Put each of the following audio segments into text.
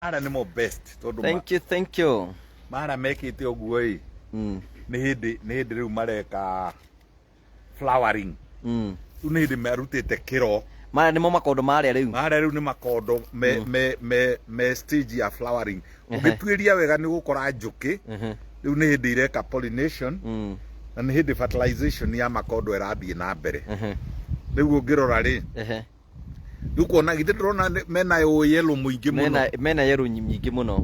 Mara nĩmo best tondũ Thank you, thank you. Mara mekĩte ũguo ĩ, nĩ hĩndĩ rĩu mareka flowering. Rĩu nĩ hĩndĩ marutĩte kĩro. Maya nĩmo makondo marĩa rĩu. Marĩa rĩu nĩ makondo me stage ya flowering. Ũngĩtuĩria wega nĩ ũgũkora njũkĩ rĩu nĩ hĩndĩ ireka pollination, na nĩ hĩndĩ fertilization ya makondo ĩrathiĩ na mbere. Rĩu ũngĩrora rĩ, rĩu kuona githĩ ndĩrona mena yellow mũingĩ mũno. Mena yellow nyingĩ mũno.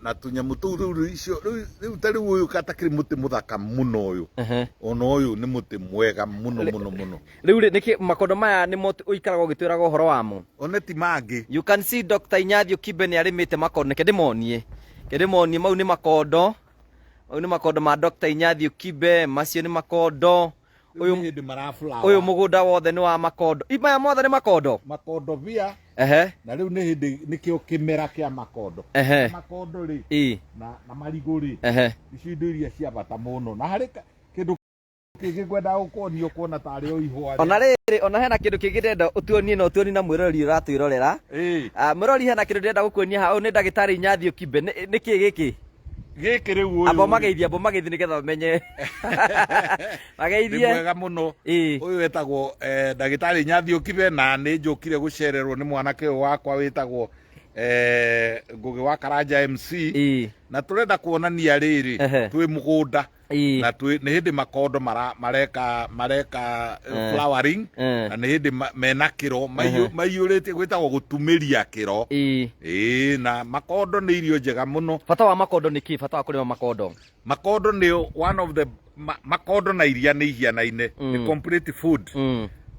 Na tũnyamũ tũu rĩu icio rĩu ta rĩu ũyũ katakĩrĩ mũtĩ mũthaka mũno ũyũ. Ona ũyũ nĩ mũtĩ mwega mũno mũno mũno. Rĩu rĩ, nĩkĩ makondo maya nĩmo ũikaraga ũgĩtwĩraga ũhoro wamo? One ti mangĩ. You can see Dr. Inyathiũ Kibe nĩ arĩmĩte makondo. Reke ndĩmonie. Reke ndĩmonie, mau nĩ makondo. Mau nĩ makondo ma Dr. Inyathiũ Kibe, macio nĩ makondo. Ũyũ nĩ hĩndĩ maraflower. Ũyũ mũgũnda wothe nĩ wa makondo. I maya mothe nĩ makondo. Makondo bia. Na rĩu nĩ hĩndĩ nĩkĩo kĩmera kĩa makondo. Makondo rĩ, na marigũ rĩ, icio indo iria cia bata mũno. Na harĩ kĩndũ kĩngĩ ngwendaga gũkuonia, ũkuona tarĩ o ihũa. Ona rĩrĩ, ona hena kĩndũ kĩngĩ ndĩrenda ũtuonie na ũtuonie na mwĩroreri ũratwĩrorera. Ah, mwĩroreri, hena kĩndũ ndĩrenda gũkuonia haha. Ũyũ nĩ ndagĩtarĩ Inyathiũ Kibe. Nĩ kĩ gĩkĩ? Gĩkĩ rĩu ũyũ Amba mageithie, amba mageithie nĩgetha mamenye. Nĩ Mageithie. mwega mũno. Ũyũ wetagwo ndagĩtarĩ Nyathio Kibe, na nĩ njũkire gũcererwo nĩ mwanake ũyũ wakwa wĩtagwo Ngũgĩ wa Karanja MC. Na tũrenda kuonania rĩrĩ, twĩ mũgũnda na twĩ nĩ hĩndĩ makondo mareka flowering, na nĩ hĩndĩ mena kĩro maiyũrĩtie, gwĩtagwo gũtumĩria kĩro. Ĩĩ, na makondo nĩ irio njega mũno. Bata wa makondo nĩ kĩ? Bata wa kũrĩma makondo? Makondo nĩ one of the makondo na iria nĩ ihianaine, nĩ complete food.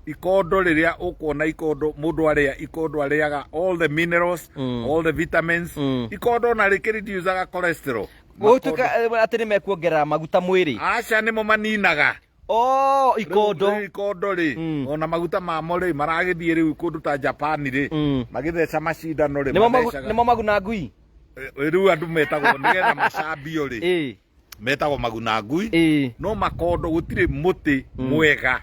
Ikondo, rĩrĩa ũkuona ikondo, mũndũ arĩa ikondo arĩaga all the minerals, all the vitamins. Ikondo na rĩkĩreducaga cholesterol. Gũtuĩka atĩ nĩ mekuongerera maguta mwĩrĩ? Aca, nĩmo maninaga. Oh, ikondo. Rĩu ikondo rĩ, ona maguta mamo rĩ, maragĩthiĩ rĩu kũndũ ta Japan rĩ, magĩtheca macindano rĩ, mathecaga. Nĩmo maguna ngui. Rĩu andũ metagwo nĩgetha macambio rĩ, metagwo maguna ngui. No makondo gũtirĩ mũtĩ mwega,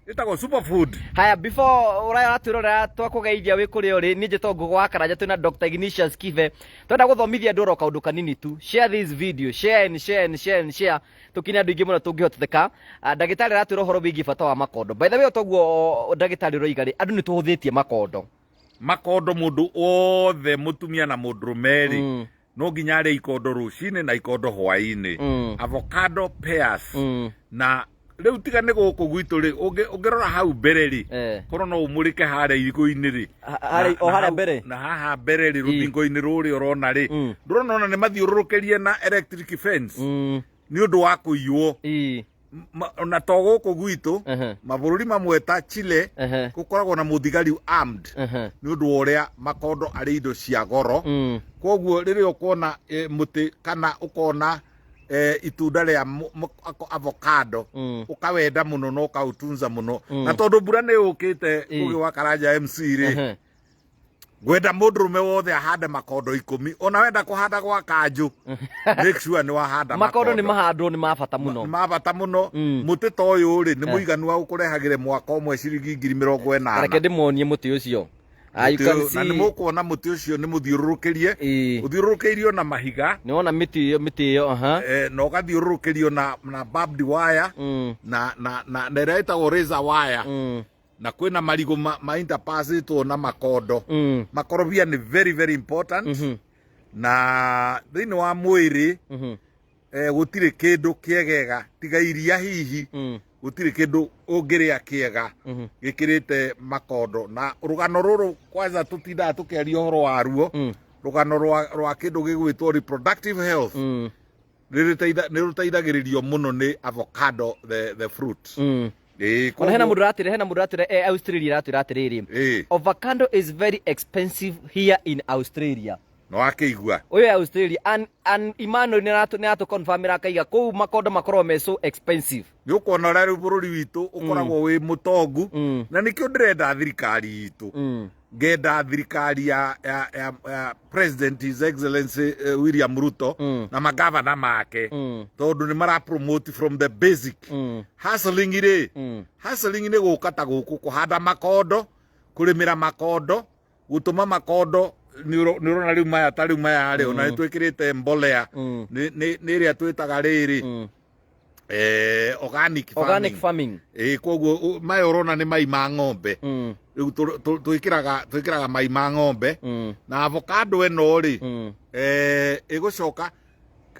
ĩtagwo superfood. Haya, before ũraya ũratwĩrorera, twakũgeithia wĩ kũrĩa ũrĩ. Niĩ njĩtagwo Ngũgũ wa Karanja, twĩna Dr. Ignatius Kibe. Twenda gũthomithia andũ oro kaũndũ kanini tu. Share this video, share and share and share and share, tũkinye andũ aingĩ mũno tũngĩhoteka. Ah, ndagĩtarĩ aratwĩra ũhoro wĩgiĩ bata wa makondo. By the way, toguo ndagĩtarĩ ũroiga rĩ, andũ nĩ tũhũthĩtie makondo. Makondo, mũndũ wothe, mũtumia na mũndũrũme rĩ, no nginya arĩe ikondo rũcinĩ na ikondo hwaĩ-inĩ. Avocado pears. Na rĩu tiga nĩ gũkũ gwitũ rĩ, ũngĩrora hau mbere rĩ, korwo no ũmũrĩke harĩa irigũ-inĩ rĩ, O na harĩa mbere? Na haha mbere rĩ, rũthingo-inĩ rũrĩa ũrona rĩ, ndũrona ona nĩ mathiũrũrũkĩrie na electric fence nĩ ũndũ wa kũiywo. Na to gũkũ gwitũ, mabũrũri mamwe ta Chile, gũkoragwo na mũthigari armed nĩ ũndũ wa ũrĩa makondo arĩ indo cia goro. Koguo rĩrĩa ũkuona mũtĩ kana ũkona itunda rĩa avocado, ũkawenda mũno na ũkaũtunza mũno. Na tondũ mbura nĩ yũkĩte, Ngũgĩ wa Karanja MC rĩ, ngwenda mũndũrũme wothe ahande makondo 10. Ona wenda kũhanda gwa kanjũ, make sure nĩ wahanda. Makondo nĩ mahandwo, nĩ ma bata mũno. Nĩ ma bata mũno. Mũtĩ ta ũyũ rĩ, nĩ mũiganu wa gũkũrehagĩre mwaka ũmwe ciringi 80,000. Reke ndĩmonie mũtĩ ũcio. Ah, you can Na nĩ see. mũkuona mũtĩ ũcio nĩ mũthiũrũrũkĩrie, ũthiũrũrũkĩirio na mahiga. Nĩ wona mĩtĩ ĩyo aha. Na ũgathiũrũrũkĩrio na barbed wire, na ĩrĩa ĩtagwo razor wire, na kwĩna marigũ ma interpasĩtwo na makondo. Makorobia nĩ very very important, na thĩinĩ wa mwĩrĩ gũtirĩ kĩndũ kĩegega tiga iria hihi. Gũtirĩ kĩndũ ũngĩrĩa kĩega gĩkĩrĩte makondo. Na rũgano rũrũ kwanza tũtindaga tũkĩaria ũhoro waruo, rũgano rwa kĩndũ gĩgwĩtwo reproductive health, nĩ rũteithagĩrĩrio mũno nĩ avocado, the fruit. Ĩĩ, Ona hena mũndũ ũratĩra Australia, aratwĩra atĩrĩrĩ, "Avocado is very expensive here in Australia." No akĩigua. Ũyũ e Australia and Emmanuel nĩ aratũ confirm akaiga kũu makondo makoragwo me so expensive. Nĩ ũkuona ũrĩa rĩu bũrũri witũ ũkoragwo wĩ mũtongu. Na nĩkĩo ndĩrenda thirikari itũ, ngenda thirikari ya President His Excellency William Ruto na magavana make, tondũ nĩ mara promote from the basic. Hustling rĩ, hustling nĩ gũka ta gũkũ kũhanda makondo, kũrĩmĩra makondo, gũtũma makondo. Nĩ ũrona rĩu maya, ta rĩu maya rĩ, ona nĩ twĩkĩrĩte mbolea, nĩ ĩrĩa twĩtaga rĩrĩ organic organic farming. Farming. Ĩĩ, koguo maya ũrona nĩ mai ma ng'ombe. Rĩu twĩkĩraga mai ma ng'ombe. Na avocado ĩno rĩ, ĩgũcoka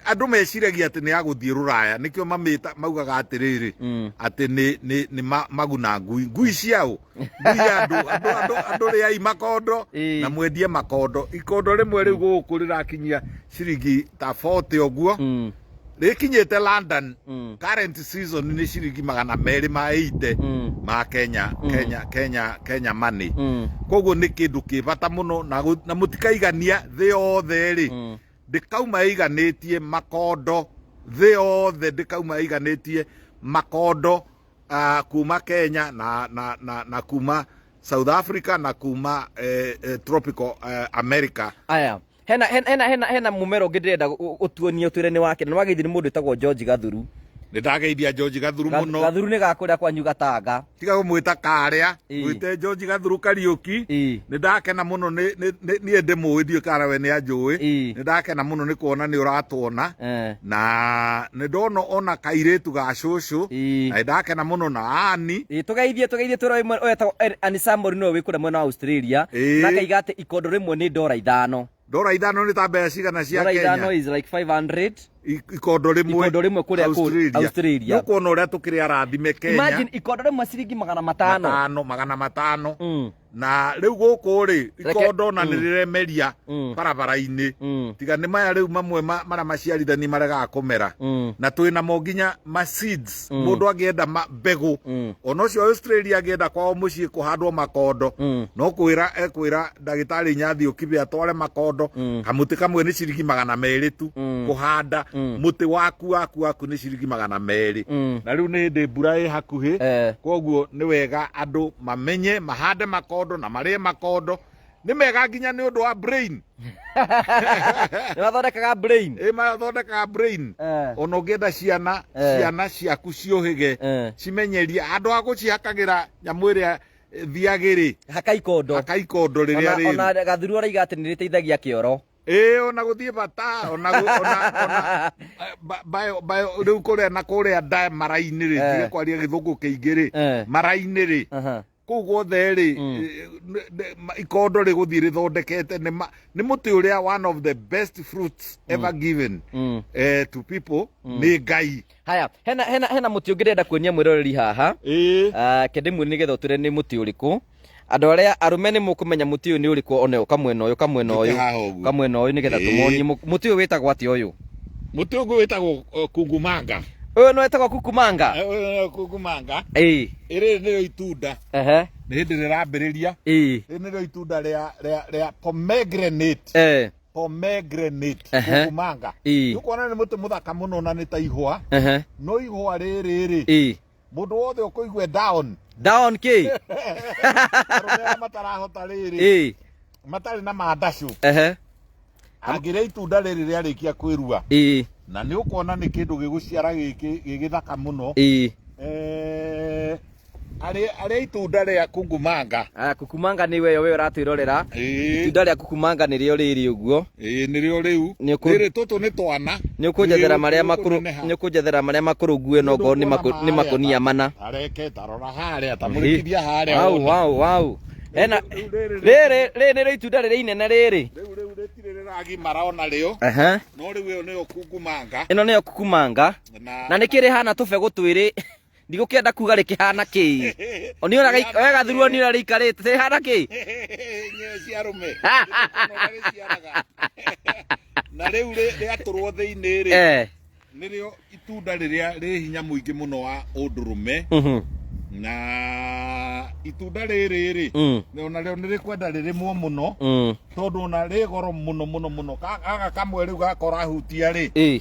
andũ meciragia atĩ nĩ ya gũthiĩ rũraya, nĩkĩo mamĩta maugaga atĩrĩrĩ, atĩ nĩ maguna ngui, ngui ciao, ngui ya andũ. Andũ rĩai makondo na mwendie makondo. Ikondo rĩmwe rĩu gũkũ rĩrakinyia ciringi ta 40 ũguo. Rĩkinyĩte London, current season nĩ ciringi 280 ma Kenya, Kenya money. Koguo nĩ kĩndũ kĩ bata mũno na mũtikaigania thĩ yothe rĩ, ndĩkauma ĩiganĩtie makondo thĩ yothe, ndĩkauma ĩiganĩtie makondo kuma Kenya na kuma South Africa na kuma tropical America. Aya, hena mumera ũngĩ ndĩrenda ũtuonie, ũtwĩre nĩ wake, na nĩwageithio nĩ mũndũ wĩtagwo George Gathuru. Nĩ ndageithia George Gathuru mũno. Gathuru nĩ gakũrĩa kwanyu Gatanga. Tiga gũmwĩta karĩa, mwĩte George Gathuru Kariũki. Nĩ ndakena mũno, niĩ ndĩmũĩ, ndiũĩ kana we nĩ anjũĩ. Nĩ ndakena mũno nĩ kuona nĩ ũratwona, na nĩ ndona ona kairĩtu ga cũcũ, na nĩ ndakena mũno na ani. Ĩĩ, tũgeithie twĩre ũyũ wetagwo Annie Samuel, nĩwe wĩ kũrĩa mwena wa Australia. Na akaiga atĩ ikondo rĩmwe nĩ $5. $5 nĩ ta mbeca cigana cia Ndora Kenya? 5 is like 500. Ikondo rĩmwe. Ikondo rĩmwe kũrĩa Australia. Australia. Nĩ ũkuona ũrĩa tũkĩrĩ arathime Kenya. Imagine ikondo rĩmwe ciringi 500. Matano, 500. Na rĩu gũkũ rĩ, ikondo na nĩ rĩremeria barabara-inĩ, tiga nĩ maya rĩu mamwe marĩa maciarithani maregaga kũmera, na twĩ namo nginya ma seeds. Mũndũ angĩenda mbegũ, ona ũcio Australia angĩenda kwao mũciĩ kũhandwo makondo, no kwĩra ekwĩra ndagĩtarĩ Nyathi Ũkibe atware makondo. Kamũtĩ kamwe nĩ ciringi 200 tu. Kũhanda mũtĩ waku nĩ ciringi 200. Na rĩu nĩ hĩndĩ mbura ĩ hakuhĩ, koguo nĩ wega andũ mamenye mahande makondo na marĩe makondo. Nĩ mega nginya nĩ ũndũ wa brain. Nĩ mathondekaga brain. Ĩ, mathondekaga brain. Ona ũngĩenda ciana, ciana ciaku ciũhĩge, cimenyerie handũ ha gũcihakagĩra nyamũ ĩrĩa thiagĩrĩ, haka ikondo. Haka ikondo rĩrĩa Ona rĩru. Ona Gathuru araiga atĩ nĩ rĩteithagia kĩoro. Ĩ, ona gũthiĩ bata, ona bayo rĩu kũrĩa na kũrĩa nda mara-inĩ rĩ, tige kwaria gĩthũngũ kĩingĩ rĩ, mara-inĩ rĩ, kũu guothe rĩ, ikondo rĩgũthiĩ rĩthondekete. Nĩ mũtĩ ũrĩa one of the best fruits ever given to people nĩ Ngai. Haya, hena mũtĩ ũngĩ ndĩrenda kuonia mwĩroreri haha. Ah, kende mwĩre nĩgetha ũtwĩre nĩ mũtĩ ũrĩkũ. Andũ arĩa arũme nĩ mũkũmenya mũtĩ ũyũ nĩ ũrĩkũ, one kamwena ũyũ, kamwena Njũke ũyũ, haha ũguo. Kamwena ũyũ nĩgetha tũmonie. Mũtĩ ũyũ wĩtagwo atĩa ũyũ? Mũtĩ ũngĩ wĩtagwo kungumanga. Ũyũ nĩ wĩtagwo kukumanga. Ũyũ nĩyo kungumanga. Ĩrĩ nĩyo itunda. Nĩ hĩndĩ rĩrambĩrĩria. Rĩrĩ nĩrĩo itunda rĩa pomegranate. Pomegranate. Kungumanga. Nĩũkuona nĩ mũtĩ mũthaka mũno na nĩ ta ihũa. No ihũa rĩrĩ rĩ, mũndũ wothe ũkũigua down. Down kĩ? Arũme arĩa matarahota rĩrĩ, matarĩ na mandacũ, angĩrĩa itunda rĩrĩ rĩarĩkia kwĩrua, na nĩ ũkuona nĩ kĩndũ gĩgũciara gĩkĩ gĩgĩthaka mũno. Arĩa itunda rĩa kungumanga. Ah, kukumanga nĩ weyo we ũratwĩrorera. Itunda rĩa kukumanga nĩrĩo rĩrĩ ũguo. Ĩĩ, nĩrĩo rĩu. Rĩrĩ tũtũ nĩ twana. Nĩ ũkũnjethera marĩa makũrũ, nĩ ũkũnjethera marĩa makũrũ ngue no ngorwo nĩ makũnia mana. Tareke tarora harĩa, tamũrĩkithia harĩa Wow, wone. wow. Ena Rĩu rĩrĩ rĩrĩ rĩrĩ nĩrĩo itunda rĩrĩa inene rĩrĩ. Rĩu rĩtirĩ rĩragimara ona rĩo. No rĩu ĩyo nĩyo kungumanga. Ĩno nĩyo kukumanga. Na nĩkĩ rĩhana tũbegũ twĩrĩ? Ndigũkĩenda kuga rĩkĩhana kĩ. Oni ũrĩa we Gathuru, oni ũrĩa rĩikarĩte rĩhana kĩ? Nyewe cia arũme. Rĩciaraga. Na rĩu rĩatũrwo thĩinĩ rĩ, nĩrĩo itunda rĩrĩa rĩ hinya mũingĩ mũno wa ũndũrũme. Na itunda rĩrĩ rĩ, ona rĩo nĩ rĩkwenda rĩrĩmwo mũno, tondũ ona rĩ goro mũno mũno mũno. Gaka kamwe rĩu gakora hutia rĩ,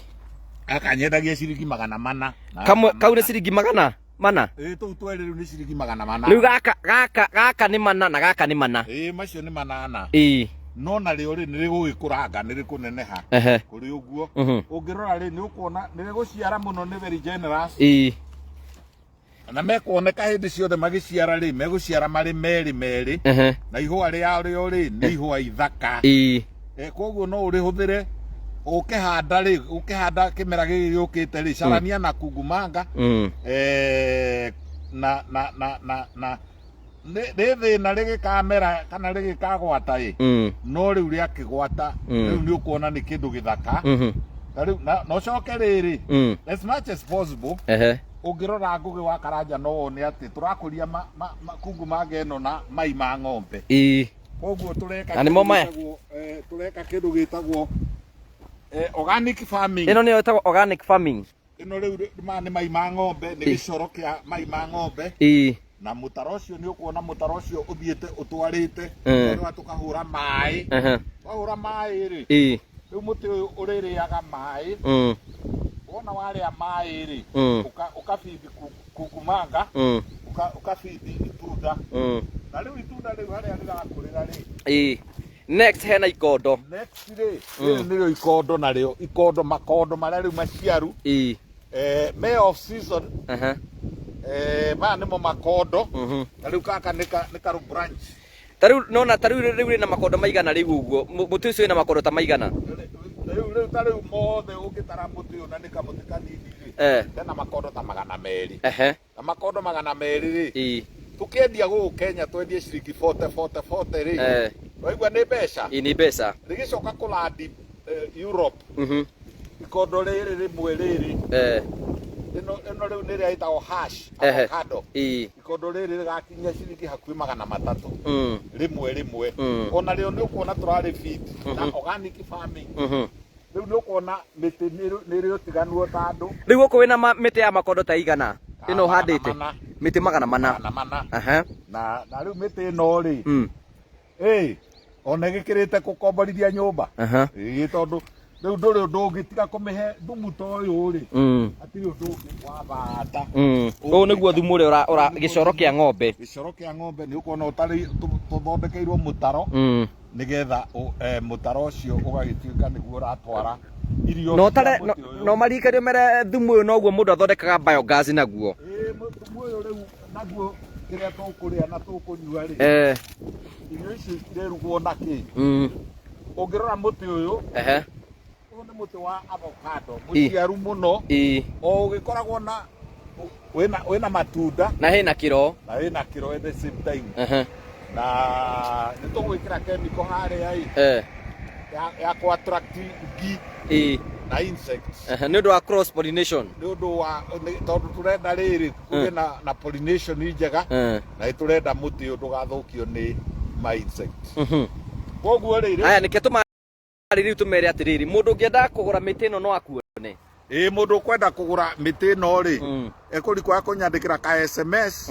gaka nyendagia ciringi 400. Na Kamwe kau nĩ ciringi 400. Ĩ, tũu twerĩ rĩu nĩ ciringi 400. Rĩu gaka nĩ 400 na gaka nĩ 400. Ĩ, macio nĩ 800. No narĩo rĩ, nĩ rĩgũgĩkũranga, nĩ rĩkũneneha kũrĩ ũguo. Ũngĩrora rĩ, nĩ ũkuona nĩ rĩgũciara mũno, nĩ very generous. Na mekuoneka hĩndĩ ciothe magĩciara rĩ, megũciara marĩ merĩ merĩ. Na ihũa rĩarĩo rĩ, nĩ ihũa ithaka. Koguo no ũrĩhũthĩre ũkĩhanda rĩ, ũkĩhanda kĩmera gĩkĩ gĩũkĩte rĩ, carania na kungumanga. Na na na na na nĩ nĩ thĩna rĩgĩkamera kana rĩgĩkagwata ĩ, no rĩu rĩakĩgwata, rĩu nĩ ũkuona nĩ kĩndũ gĩthaka. Na rĩu na ũcoke rĩrĩ, as much as possible, ũngĩrora Ngũgĩ wa Karanja no wone atĩ tũrakũria kungumanga ĩno na mai ma ng'ombe. Koguo tũreka Na nĩmo kĩndũ maya? gĩtagwo, tũreka kĩndũ gĩtagwo organic farming. Ĩno nĩyo ĩtagwo organic farming. Ĩno rĩu maya nĩ mai ma ng'ombe, nĩ gĩcoro kĩa mai ma ng'ombe. Na mũtaro ũcio nĩ ũkuona mũtaro ũcio ũthiĩte ũtwarĩte. Twarora tũkahũra maĩ. Twahũra maĩ rĩ, rĩu mũtĩ ũyũ ũrĩrĩaga maĩ. Wona warĩa maĩ rĩ, ũkabindi kungumanga, ũkabindi itunda. Na rĩu itunda rĩu harĩa rĩrakũrĩra rĩ. Next hena ikondo. Next rĩ, rĩrĩ nĩrĩo ikondo narĩo, ikondo, makondo marĩa rĩu maciaru. Me off season. Maya nĩmo makondo. Na rĩu gaka nĩ karũ branch. Ta rĩu nona ta rĩu rĩu rĩna makondo maigana rĩu ũguo. Mũtĩ ũcio wĩna makondo ta maigana? Rĩu rĩu ta rĩu mothe ũngĩtara mũtĩ ũyũ na nĩ kamũtĩ kanini rĩ. Kena makondo ta 200. Na makondo 200 rĩ. Tũkĩendia gũkũ Kenya twendie ciringi 40, 40, 40 rĩ. Waigua nĩ mbeca? Ĩ, nĩ mbeca. Rĩgĩcoka kũlandi Europe. Ikondo rĩrĩ rĩmwe rĩrĩ. Ĩno rĩu nĩ ĩrĩa ĩtagwo hash, avocado. Ikondo rĩrĩ rĩgakinyia ciringi hakuhĩ 300. Rĩmwe rĩmwe. Ona rĩo nĩ ũkuona tũrarĩ feed na organic farming. Rĩu nĩ ũkuona mĩtĩ nĩ ĩrĩ ũtiganu o ta andũ. Rĩu gũkũ wĩna mĩtĩ ya makondo ta igana? Ĩno ũhandĩte? 400. Mĩtĩ 400. 400. Na rĩu mĩtĩ ĩno rĩ, ona ĩgĩkĩrĩte gũkomborithia nyũmba. Ĩ, tondũ rĩu ndũrĩ ũndũ ũngĩ tiga kũmĩhe thumu ta ũyũ rĩ. Hatirĩ ũndũ ũngĩ wa bata. Ũyũ nĩguo thumu ũrĩa ũra gĩcoro kĩa ng'ombe. Gĩcoro kĩa ng'ombe nĩ ũkuona ũtarĩ tũthondekeirwo mũtaro. Nĩgetha mũtaro ũcio ũgagĩtuĩka nĩguo ũratwara irio No cia tare, mũtĩ ũyũ. no marikario mere thumu ũyũ noguo mũndũ athondekaga biogas naguo. Ĩ, thumu ũyũ rĩu naguo kĩrĩa tũkũrĩa na tũkũnyua rĩ. Irio ici irĩrugwo na kĩ? Ũngĩrora mũtĩ ũyũ, ũyũ nĩ mũtĩ wa avocado, mũciaru mũno. O ũgĩkoragwo na wĩna matunda. Na hena kĩro. Na wĩna kĩro at the same time. Na nĩ tũgwĩkĩra chemical harĩa ĩ. Ya kũ attract ngi. Na insects. Nĩ ũndũ wa cross pollination. Nĩ ũndũ wa, nĩ, tondũ tũrenda rĩrĩ kũgĩe na pollination njega. Na nĩ tũrenda mũtĩ ũyũ ndũgathũkio nĩ ma insect. Koguo rĩrĩ, Aya, nĩkĩo tũma rĩu tũmere atĩrĩrĩ, mũndũ ũngĩenda kũgũra mĩtĩ ĩno no akuone. Ĩ, mũndũ ũkwenda kũgũra mĩtĩ ĩno rĩ, ekũrikwa kũnyandĩkĩra ka SMS,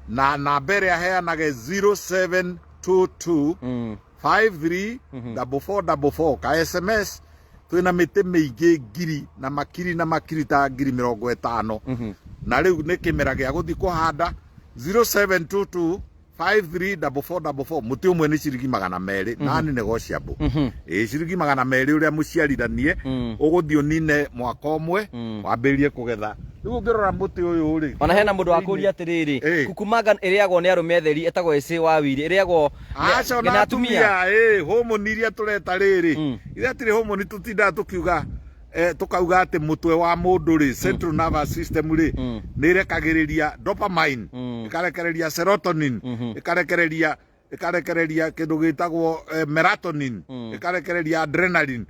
na namba ĩrĩa aheanage zero seven two two five three double four double four. Ka SMS twĩna mĩtĩ mĩingĩ ngiri na makiri na makiri ta ngiri mĩrongo ĩtano. Na rĩu nĩ kĩmera gĩa gũthiĩ kũhanda. Zero seven two two five three double four double four. Mũtĩ ũmwe nĩ ciringi 200, nani negotiable. Ĩ, ciringi 200 ũrĩa mũciarithanie, ũgũthiĩ ũnine mwaka ũmwe, wambĩrĩrie kũgetha. Rĩu ũngĩrora mũtĩ ũyũ rĩ, Ona hena mũndũ wakũria atĩrĩrĩ, kukumanga ĩrĩagwo nĩ arũme atheri, ĩtagwo ĩcĩ wa wiri, ĩrĩagwo Aca, nĩ ona atumia. atumia, homoni iria tũreta rĩrĩ, iria tirĩ homoni tũtindaga tũkiuga, tukauga atĩ mũtwe wa mũndũ rĩ, central nervous system rĩ, nĩ ĩrekagĩrĩria dopamine, ĩkarekereria serotonin, ĩkarekereria kĩndũ gĩtagwo melatonin, ĩkarekereria adrenaline.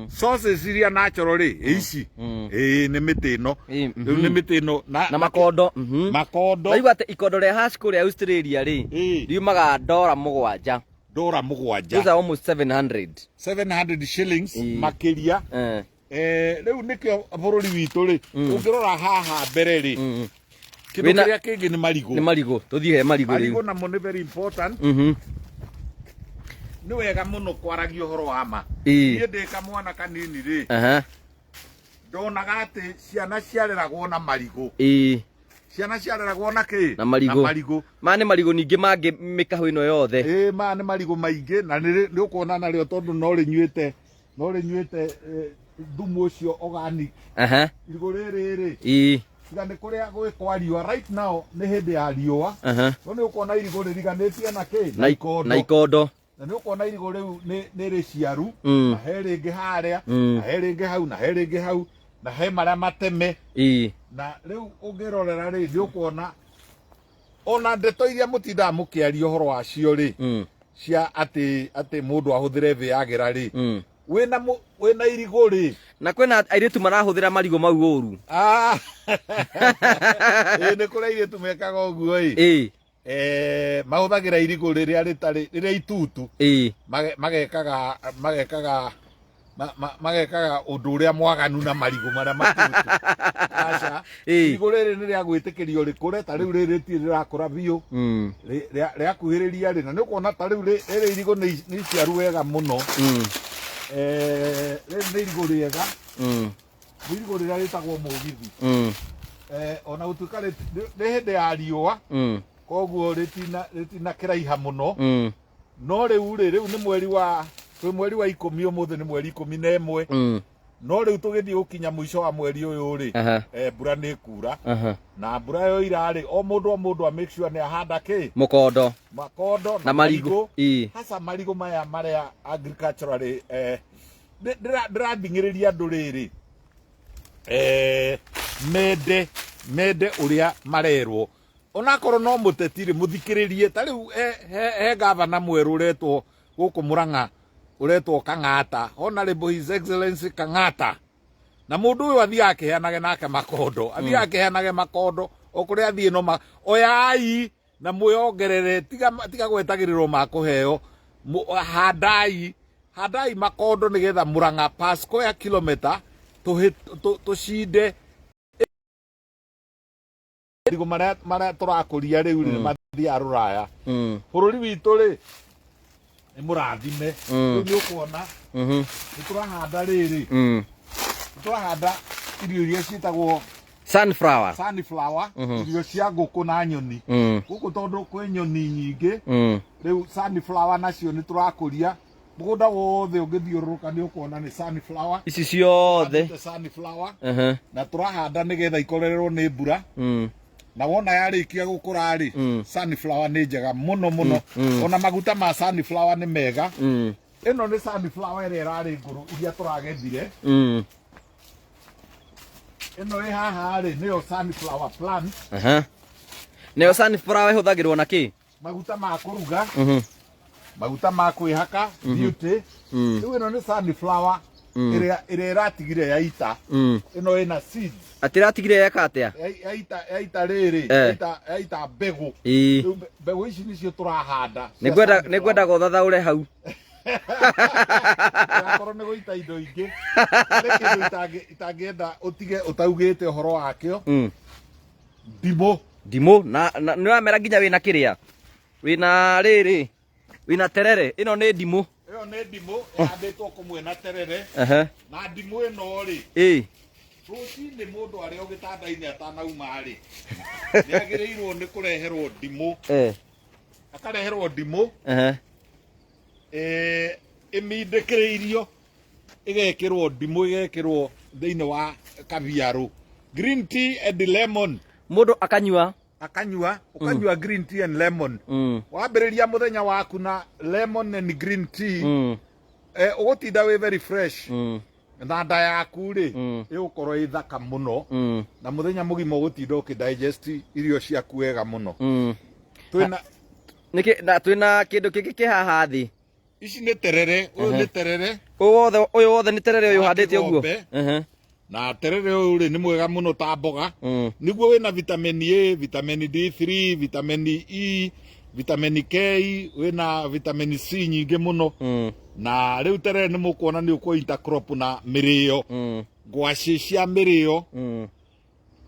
Sources iria natural rĩ, ici. Nĩ mĩtĩ ĩno. Rĩu nĩ mĩtĩ ĩno Na makondo. Makondo. Waigua atĩ ikondo rĩa hash kũrĩa Australia rĩ, riumaga ndora mũgwanja. Ndora mũgwanja. Those are almost 700. 700 shillings makĩria. Rĩu nĩkĩo bũrũri witũ rĩ, ũngĩrora haha mbere rĩ, kĩndũ kĩrĩa kĩngĩ nĩ marigũ. Nĩ marigũ. Tũthiĩ he marigũ rĩu. Marigũ namo nĩ very important. Nĩ wega mũno kwaragia ũhoro wa ma. Niĩ ndĩ kamwana kanini rĩ, ndonaga atĩ ciana ciareragwo na marigũ. Ciana ciareragwo na kĩ? Na marigũ. Na marigũ. Maya nĩ marigũ ningĩ mangĩ mĩkaho ĩno yothe. Ĩĩ, maya nĩ marigũ maingĩ na nĩ ũkuona narĩo tondũ no rĩnyuĩte, no rĩnyuĩte, thumu ũcio organic. Irigũ rĩrĩ rĩ, Tiga nĩ kũrĩa gwĩ kwa riũa. Right now nĩ hĩndĩ ya riũa. No nĩ ũkuona irigũ rĩriganĩtie na kĩ? Na ikondo. Na ikondo. Na nĩ ũkuona irigũ rĩu nĩ rĩciaru. Na he rĩngĩ harĩa, na he rĩngĩ hau, na he rĩngĩ hau, na he marĩa mateme. Na rĩu ũngĩrorera rĩ, nĩ ũkuona ona ndeto iria mũtindaga mũkĩaria ũhoro wacio rĩ, cia atĩ mũndũ ahũthĩre Viagra rĩ, wĩna irigũ rĩ. Na kwĩna airĩtu marahũthĩra marigũ mau ũru. Ĩĩ, nĩ kũrĩ airĩtu mekaga ũguo ĩ. Mahũthagĩra irigũ rĩrĩa rĩtarĩ, rĩrĩa itutu. Magekaga, magekaga, magekaga ũndũ ũrĩa mwaganu na marigũ marĩa matutu. Aca. Irigũ rĩrĩ nĩ rĩa gwĩtĩkĩrio rĩkũre, ta rĩu rĩrĩ rĩtirĩ rĩrakũra biũ. Rĩakuhĩrĩria rĩ, na nĩ ũkuona ta rĩu rĩrĩ irigũ nĩ iciaru wega mũno. Rĩrĩ nĩ irigũ rĩega. Nĩ irigũ rĩrĩa rĩtagwo mũgithi. Ona gũtuĩka nĩ hĩndĩ ya riũa, koguo rĩtina kĩraiha mũno. No rĩu rĩ, rĩu nĩ mweri wa, twĩ mweri wa 10 ũmũthĩ nĩ mweri 11. No rĩu tũgĩthiĩ gũkinya mũico wa mweri ũyũ rĩ, mbura nĩ ĩkura. Na mbura yoira rĩ, o mũndũ o mũndũ a make sure nĩ ahanda kĩ? Mũkondo. Makondo na marigũ. Marigũ. Hasa marigũ maya marĩa agriculturally, ndĩrathing'ĩrĩria andũ rĩrĩ, mende ũrĩa marerwo. Onakorwo no mũteti rĩ, mũthikĩrĩrie. Ta rĩu he gavana mwerũ ũretwo gũkũ Murang'a, ũretwo Kang'ata, Honorable His Excellency Kang'ata. Na mũndũ ũyũ athiaga akĩheanage nake makondo, athiaga akĩheanage makondo o kũrĩa athiĩ, no oyai na mwĩongerere, tiga gwetagĩrĩrwo ma kũheo. Handai makondo nĩgetha Murang'a per square kilometer tũcinde marigũ marĩa tũrakũria rĩu rĩ, mathiaga rũraya. Bũrũri witũ rĩ, nĩ mũrathime. Rĩu nĩ ũkuona nĩ tũrahanda rĩrĩ, nĩ tũrahanda irio iria ciĩtagwo sunflower. Sunflower, irio cia ngũkũ na nyoni. Gũkũ tondũ kwĩ nyoni nyingĩ, rĩu sunflower nacio nĩ tũrakũria. Mũgũnda wothe ũngĩthiũrũrũka nĩ ũkuona nĩ sunflower. Ici ciothe. Tũhandĩte sunflower. Na tũrahanda nĩgetha ikorererwo nĩ mbura. Na wona yarĩkia gũkũra rĩ, sunflower nĩ njega mũno mũno. Ona maguta ma sunflower nĩ mega. Ĩno nĩ sunflower ĩrĩa ĩrarĩ ngũrũ iria tũragethire. Ĩno ĩ haha rĩ, nĩyo sunflower plant. Nĩyo sunflower ĩhũthagĩrwo na kĩ? Maguta ma kũruga, maguta ma kwĩhaka, beauty. Rĩu ĩno nĩ sunflower ĩrĩa ĩratigire yaita. Ĩno ĩna seeds. Atĩ ĩratigire yeka atĩa? Yaita rĩrĩ, yaita mbegũ. Rĩu mbegũ ici nĩcio tũrahanda cia sunflower. Nĩngwenda gũthathaũre hau. Akorwo nĩ gũita indo ingĩ, harĩ kĩndũ itangĩenda ũtige ũtaugĩte ũhoro wakĩo. Ndimũ. Ndimũ, na nĩ ũramera nginya wĩna kĩrĩa? Wĩna rĩrĩ, wĩna terere. Ĩno nĩ ndimũ. Ĩyo nĩ ndimũ ĩhandĩtwo kũmwe na terere. Na ndimũ ĩno rĩ, rũcinĩ mũndũ arĩ o gĩtanda-inĩ atanauma rĩ, nĩ agĩrĩirwo nĩ kũreherwo ndimũ. Akareherwo ndimũ. Ĩmindĩkĩrĩirio, ĩgekĩrwo ndimũ, ĩgekĩrwo thĩinĩ wa kabiarũ. Green tea and lemon. Mũndũ akanyua. Akanyua, ũkanyua green tea and lemon. Wambĩrĩria mũthenya waku na lemon and green tea. Ũgũtinda wĩ very fresh. Na nda yaku rĩ, ĩgũkorwo ĩ thaka mũno. Na mũthenya mũgima ũgũtinda ũkĩdigest irio ciaku wega mũno. Twĩna Nĩkĩ, na twĩna kĩndũ kĩngĩ kĩ haha thĩ? Ici nĩ terere, ũyũ nĩ terere. Ũyũ wothe nĩ terere ũyũ ũhandĩte ũguo? Kĩgombe. Na terere ũyũ rĩ, nĩ mwega mũno ta mboga. Nĩguo wĩna vitamin A, vitamin D3, vitamin E, vitamin K, wĩna vitamin C nyingĩ mũno. Na rĩu terere nĩ mũkuona nĩ ũkũ intercrop na mĩrĩo. Ngwacĩ cia mĩrĩo.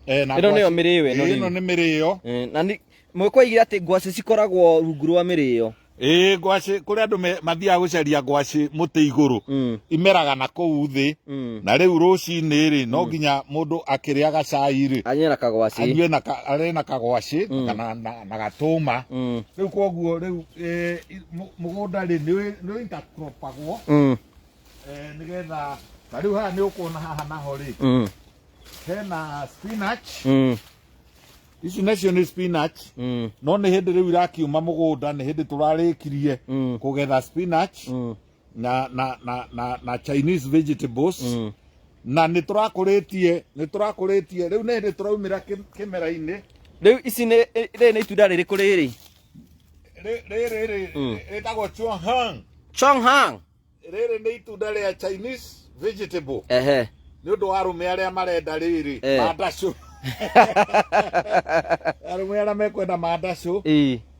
Na Ĩno nĩyo ngwacĩ- mĩrĩo ĩno Ĩno rĩu. nĩ mĩrĩo. Na nĩ mwĩkwaigire atĩ ngwacĩ cikoragwo rungu rwa mĩrĩo. Ĩĩ, ngwacĩ kũrĩa andũ mathiaga gũcaria ngwacĩ mũtĩ igũrũ. Imeraga na kũu thĩ. Na rĩu rũcinĩ rĩ, no nginya mũndũ akĩrĩaga cai rĩ, Anyue na kagwacĩ. Anyue na arĩe na kagwacĩ, kana na gatũma. Rĩu koguo rĩu, mũgũnda rĩ, nĩ intercropagwo. Nĩgetha ta rĩu haha nĩ ũkuona haha naho rĩ. Hena spinach. Ici nacio nĩ spinach. No nĩ hĩndĩ rĩu irakiuma mũgũnda, nĩ hĩndĩ tũrarĩkirie kũgetha spinach na Chinese vegetables. Na nĩ tũrakũrĩtie, nĩ tũrakũrĩtie rĩu nĩ hĩndĩ tũraumĩra kĩmera-inĩ. Rĩu ici nĩ rĩrĩ nĩ itunda rĩrĩkũ rĩrĩ? Rĩrĩ rĩ rĩtagwo Chuang Hang. Chong Hang. Rĩrĩ nĩ itunda rĩa Chinese vegetable. Ehe. Nĩ ũndũ wa arũme arĩa marenda rĩrĩ mandacũ. Arũme arĩa mekwenda mandacũ.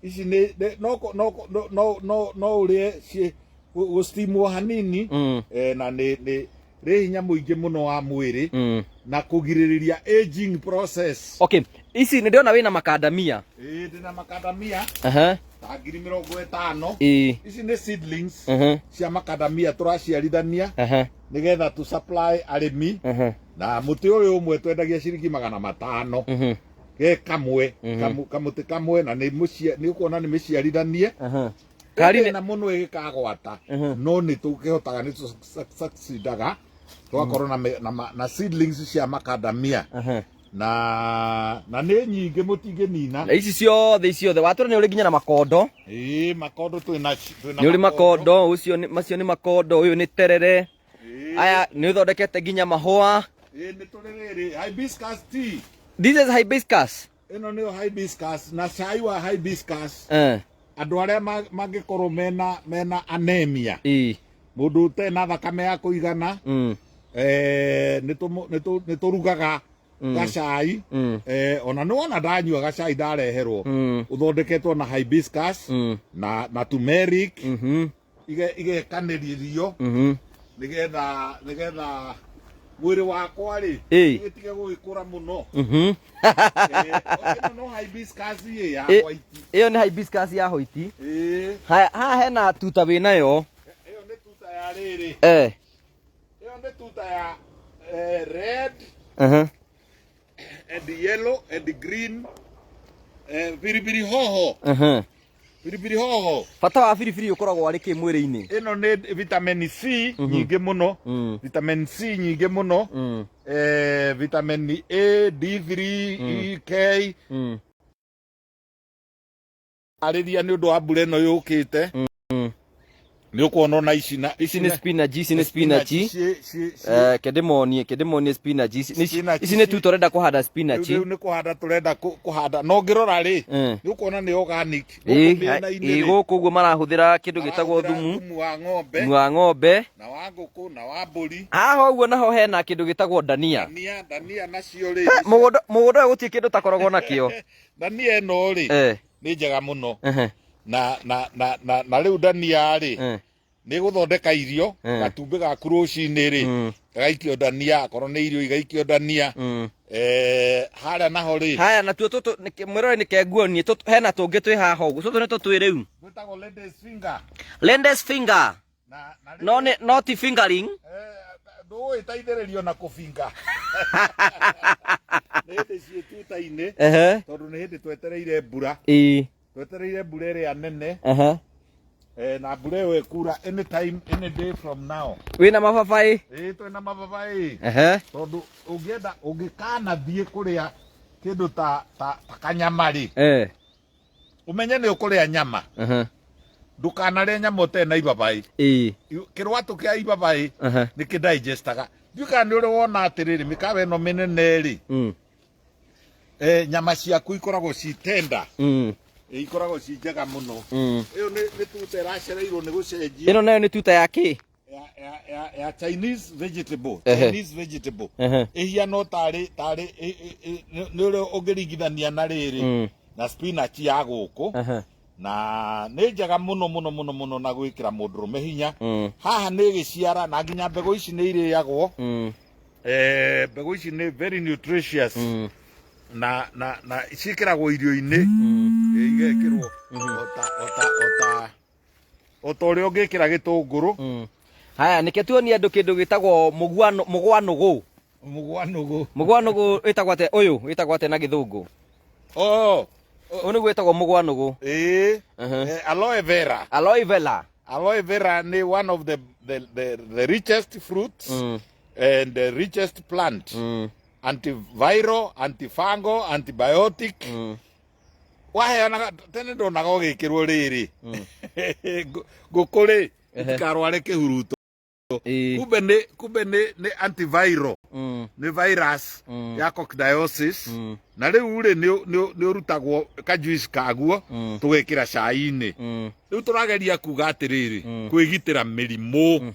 Ici nĩ no no no no no ũrĩe ciĩ gũstimwo hanini. Na nĩ nĩ rĩ hinya mũingĩ mũno wa mwĩrĩ na kũgirĩrĩria aging process. Okay, ici nĩ ndĩrona wĩna makandamia. Ĩĩ, ndĩna makandamia ta 50,000. Ici nĩ seedlings cia makandamia tũraciarithania nĩgetha tũ supply arĩmi. Na mũtĩ ũyũ ũmwe twendagia ciringi 500. Ge kamwe, kamũtĩ kamwe, na nĩ nĩ ũkuona nĩ mĩciarithanie. Kari na mũno ĩgĩkagwata, no nĩ tũkĩhotaga, nĩ tũsucceedaga tũgakorwo na seedlings cia makandamia. Na nĩ nyingĩ mũtingĩnina. Na ici ciothe, ici ciothe watũra nĩ ũrĩ nginya na makondo. Ĩĩ, makondo twĩna twĩna. Nĩ ũrĩ makondo, ũcio nĩ macio nĩ makondo, ũyũ nĩ terere. Aya nĩ ũthondekete nginya mahũa. Ĩĩ, nĩ tũrĩ rĩrĩ hibiscus tea. This is hibiscus. Ĩno nĩyo hibiscus na cai wa hibiscus. Andũ arĩa mangĩkorwo mena anemia. Mũndũ ũtarĩ na thakame ya kũigana, nĩ tũrugaga gacai. Ona nĩ wona ndanyua gacai ndareherwo ũthondeketwo na hibiscus na turmeric, igekanĩrĩrio nĩgetha mwĩrĩ wakwa rĩ ũgĩtige gũgĩkũra mũno. Ĩno no hibiscus ĩ ya white. Ĩyo nĩ hibiscus ya white. Haya, haha hena tuta wĩnayo. Ĩyo nĩ tuta ya rĩrĩ. Ĩyo nĩ tuta ya red and yellow and green, piripiri hoho. Piripiri hoho. Bata wa biribiri ũkoragwo arĩ kĩ mwĩrĩ-inĩ? Ĩno nĩ vitamin C nyingĩ mũno. Vitamin C nyingĩ mũno. Vitamin A, D3, E, K. Arĩria nĩ ũndũ wa mbura ĩno yũkĩte. Nĩ ũkuona ona ici na ici nĩ spinach, ici nĩ spinach. Kendĩmonie, kendĩmonie spinach. Ici Spinach ici nĩ tu tũrenda kũhanda spinach. Rĩu nĩ kũhanda tũrenda kũhanda. No ngĩrora rĩ, nĩ ũkuona nĩ organic. Gũkũ mĩena-inĩ rĩ, Gũkũ ũguo marahũthĩra kĩndũ gĩtagwo marahũthĩra thumu. Thumu wa ng'ombe. Thumu wa ng'ombe. Na wa ngũkũ, na wa mbũri. Haha ũguo naho hena kĩndũ gĩtagwo ndania. Ndania, ndania nacio rĩ. Mũgũnda ũyũ gũtirĩ kĩndũ ũtakoragwo nakĩo. Ndania ĩno rĩ, nĩ njega mũno. Na rĩu ndania rĩ, nĩ gũthondeka irio, gatumbĩ gaku rũcinĩ rĩ, gagaikio ndania, akorwo nĩ irio igaikio ndania. Harĩa naho rĩ. Haya, natuo tũtũ, mwĩrore nĩ kenguonie, tũtũ, hena tũngĩ twĩ haha ũguo, tũtũ nĩ tũtwĩ rĩu. Twĩtagwo ladies finger. Ladies finger. Na rĩu No nĩ, no ti fingering. Ndũgũgĩteithĩrĩrio na kũbinga. Nĩ hĩndĩ ciĩ tuta-inĩ, tondũ nĩ hĩndĩ twetereire mbura. Twetereire mbura ĩrĩa nene. Na mbura ĩyo ĩkura anytime, any day from now. Wĩna mababaĩ? Ĩĩ, twĩna mababaĩ. Tondũ ũngĩenda, ũngĩkanathiĩ kũrĩa kĩndũ ta kanyama rĩ, ũmenye nĩ ũkũrĩa nyama. Ndũkanarĩe nyama ũtarĩ na ibabaĩ. Kĩrwatũ kĩa ibabaĩ nĩ kĩdigestaga. Ndiũĩ kana nĩ ũrĩ wona atĩrĩrĩ, mĩkawa ĩno mĩnene rĩ, nyama ciaku ikoragwo ci tender. Ikoragwo ci njega mũno. Ĩyo nĩ tuta ĩracereirwo nĩ gũcenjio. Ĩno nayo nĩ tuta ya kĩ? Ya Chinese vegetable. Chinese vegetable. Ĩhiana tarĩ, nĩ ũrĩa ũngĩringithania na rĩrĩ, na spinach ya gũkũ. Na nĩ njega mũno, mũno, mũno, mũno na gwĩkĩra mũndũrũme hinya. Haha nĩ gĩciara na nginya mbegũ ici nĩ irĩagwo. Mbegũ ici nĩ very nutritious. Na ciĩkĩragwo irio-inĩ. Igekĩrwo ota ũrĩa ũngĩkĩra gĩtũngũrũ. Haya, nĩkĩo tuonie andũ kĩndũ gĩtagwo mũgwanũgũ. Mũgwanũgũ. Mũgwanũgũ wĩtagwo atĩa? Ũyũ wĩtagwo atĩa na gĩthũngũ? Oh. Ũyũ nĩguo wĩtagwo mũgwanũgũ. Ĩĩ. Aloe vera. Aloe vera. Aloe vera nĩ one of the richest fruits and the richest plant. Antiviral, antifungal, antibiotic. Waheanaga tene ndonaga ũgĩkĩrwo rĩrĩ ngũkũ rĩ itikarware kĩhuruto. Kumbe nĩ kumbe nĩ antiviral, nĩ virus ya coccidiosis. Na rĩu rĩ nĩ ũrutagwo ka juice kaguo tũgekĩra cai-inĩ. Rĩu tũrageria kuga atĩrĩrĩ, kwĩgitĩra mĩrimũ,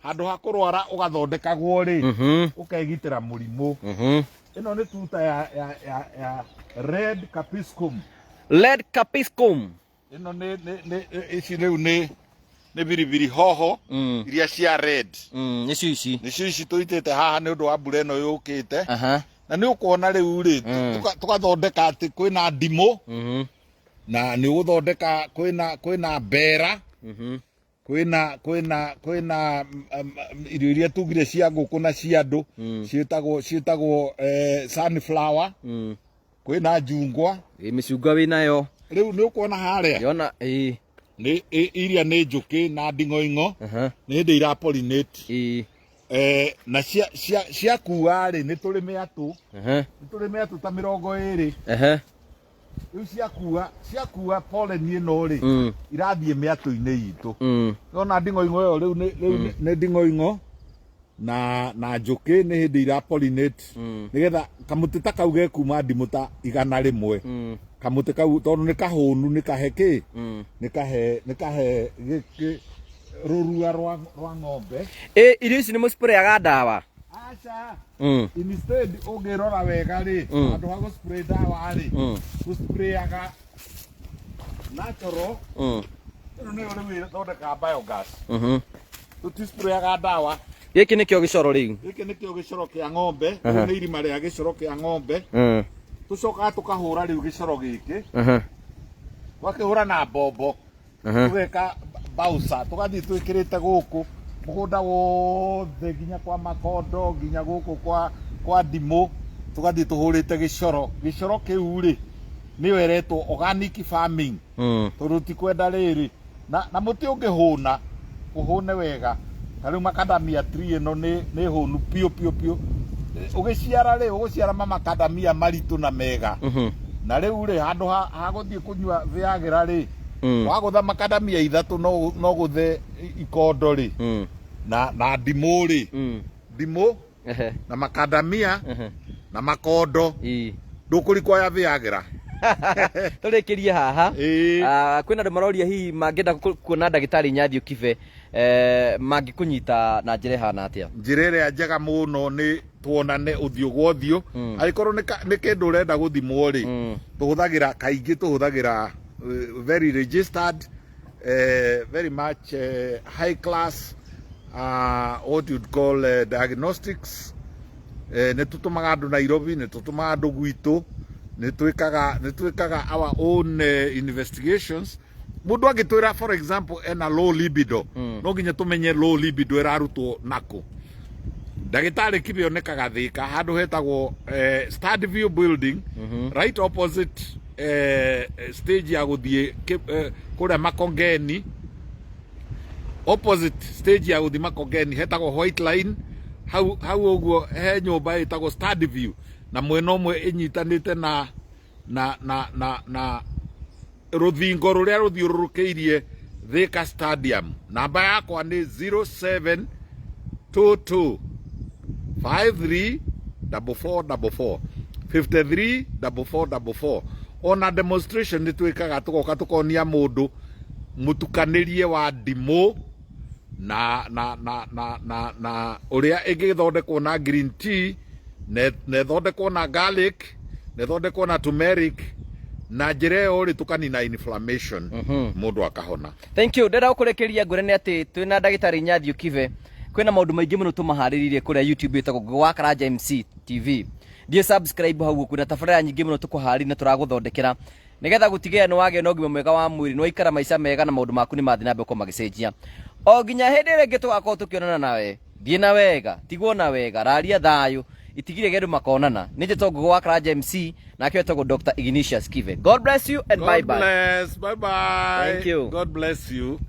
handũ ha kũrwara ũgathondekagwo rĩ, ũkegitĩra mũrimũ. Ĩno nĩ tuta ya red capiscum. Red capiscum. Ĩno nĩ ici rĩu nĩ biribiri hoho iria cia red. Nĩcio ici. Nĩcio ici tũitĩte haha nĩ ũndũ wa mbura ĩno yũkĩte. Na nĩ ũkuona rĩu rĩ, tũgathondeka atĩ kwĩna ndimũ, na nĩ ũgũthondeka kwĩna mbera, kwĩna irio iria tugire cia ngũkũ na cia andũ, ciĩtagwo sunflower, kwĩna njungwa. Ĩ mĩcungwa wĩnayo. Rĩu nĩ ũkuona harĩa. Yona ĩ. Nĩ iria nĩ njũkĩ na nding'oing'o, nĩ hĩndĩ ira pollinate. Na ciakua rĩ, nĩ tũrĩ mĩatũ, nĩ tũrĩ mĩatũ ta 20. Rĩu ciakua pollen ĩno rĩ, irathiĩ mĩatũ-inĩ itũ. Nona nding'oing'o ĩyo rĩu nĩ nding'oing'o na njũkĩ nĩ hĩndĩ ira pollinate, nĩgetha kamũtĩ ta kau gekuma ndimũ ta 100. Kamũtĩ kau tondũ nĩ kahũnu, nĩ kahe kĩ, nĩ kahe gĩkĩ rũrua rwa ng'ombe. Ĩ irio ici nĩ mũsprayaga ndawa? Aca. Instead ũngĩrora wega rĩ, handũ ha gũspray ndawa rĩ, tũsprayaga natural. Ĩno nĩyo rĩu ĩthondekaga biogas. Tũtisprayaga ndawa. Gĩkĩ nĩkĩo gĩcoro rĩu. Gĩkĩ nĩkĩo gĩcoro kĩa ng'ombe. Rĩu nĩ irima rĩa gĩcoro kĩa ng'ombe. Tũcokaga tũkahũra rĩu gĩcoro gĩkĩ, twakĩhũra na mbombo, tũgeka bausa, tũgathiĩ twĩkĩrĩte gũkũ mũgũnda wothe, nginya kwa makondo, nginya gũkũ kwa ndimũ, tũgathiĩ tũhũrĩte gĩcoro. Gĩcoro kĩu rĩ, nĩyo ĩretwo organic farming, tondũ ti kwenda rĩrĩ na mũtĩ ũngĩhũna ũhũne wega. Ta rĩu macadamia tree ĩno nĩ hũnu piũ piũ piũ. Ũgĩciara rĩ, ũgũciara ma macadamia maritũ na mega. Na rĩu rĩ, handũ ha gũthiĩ kũnyua Viagra rĩ, wagũtha macadamia 3, no gũthe ikondo rĩ, na ndimũ rĩ, ndimũ na macadamia na makondo, ndũkũrikwaya Viagra. Tũrĩkĩrie haha. Ĩĩ. Ah, kwĩna andũ maroria hihi mangĩenda kuona ndagĩtarĩ Inyathiũ Kibe, mangĩkũnyita na njĩra ĩhana atĩa? Njĩra ĩrĩa njega mũno nĩ tuonane ũthiũ gwa ũthiũ. Angĩkorwo nĩ kĩndũ ũrenda gũthimwo rĩ, tũhũthagĩra kaingĩ tũhũthagĩra very registered, very much high class, what you'd call diagnostics. Nĩ tũtũmaga andũ Nairobi, nĩ tũtũmaga andũ gwitũ, nĩ twĩkaga our own investigations. Mũndũ angĩtwĩra, for example, ena low libido, no nginya tũmenye low libido ĩrarutwo nakũ. Ndagĩtarĩ Kibe onekaga Thĩka, handũ hetagwo Stadview building, right opposite stage ya gũthiĩ kũrĩa Makongeni, opposite stage ya gũthiĩ Makongeni, hetagwo White Line. Hau ũguo he nyũmba ĩtagwo Stadview, na mwena ũmwe ĩnyitanĩte na rũthingo rũrĩa rũthiũrũrũkĩirie Thika Stadium. Namba yakwa nĩ 0722 53 4444, 53 4444. Ona demonstration nĩ twĩkaga, tũgoka tũkonia mũndũ mũtukanĩrie wa ndimũ na ũrĩa ĩngĩthondekwo na green tea, na ĩthondekwo na garlic, na ĩthondekwo na turmeric. Na njĩra ĩyo rĩ, tũkanina inflammation, mũndũ akahona. Thank you. Ndĩrenda gũkũrĩkĩria ngwĩre nĩ atĩ twĩna ndagĩtarĩ Inyathiũ Kibe. Kwĩna maũndũ maingĩ mũno tũmaharĩrĩirie kũrĩa YouTube ĩtagwo Ngũgĩ wa Karanja MC TV. Thiĩ subscribe hau, kwĩna tabarĩra nyingĩ mũno tũkũharĩria na tũragũthondekera nĩgetha gũtigĩrĩra nĩ wagĩa na ũgima mwega wa mwĩrĩ, nĩ waikara maica mega, na maũndũ maku nĩ mathiĩ na mbere gũkorwo magĩcenjia. O nginya hĩndĩ ĩrĩa ĩngĩ tũgakorwo tũkĩonana nawe, thiĩ na wega, tigwo na wega, raria thayũ, itigire andũ makonana. Nĩ njĩtwo Ngũgĩ wa Karanja MC, nake etagwo Dr. Ignatius Kibe. God bless you and God bye bye. bless. Bye bye. Thank you. God bless you.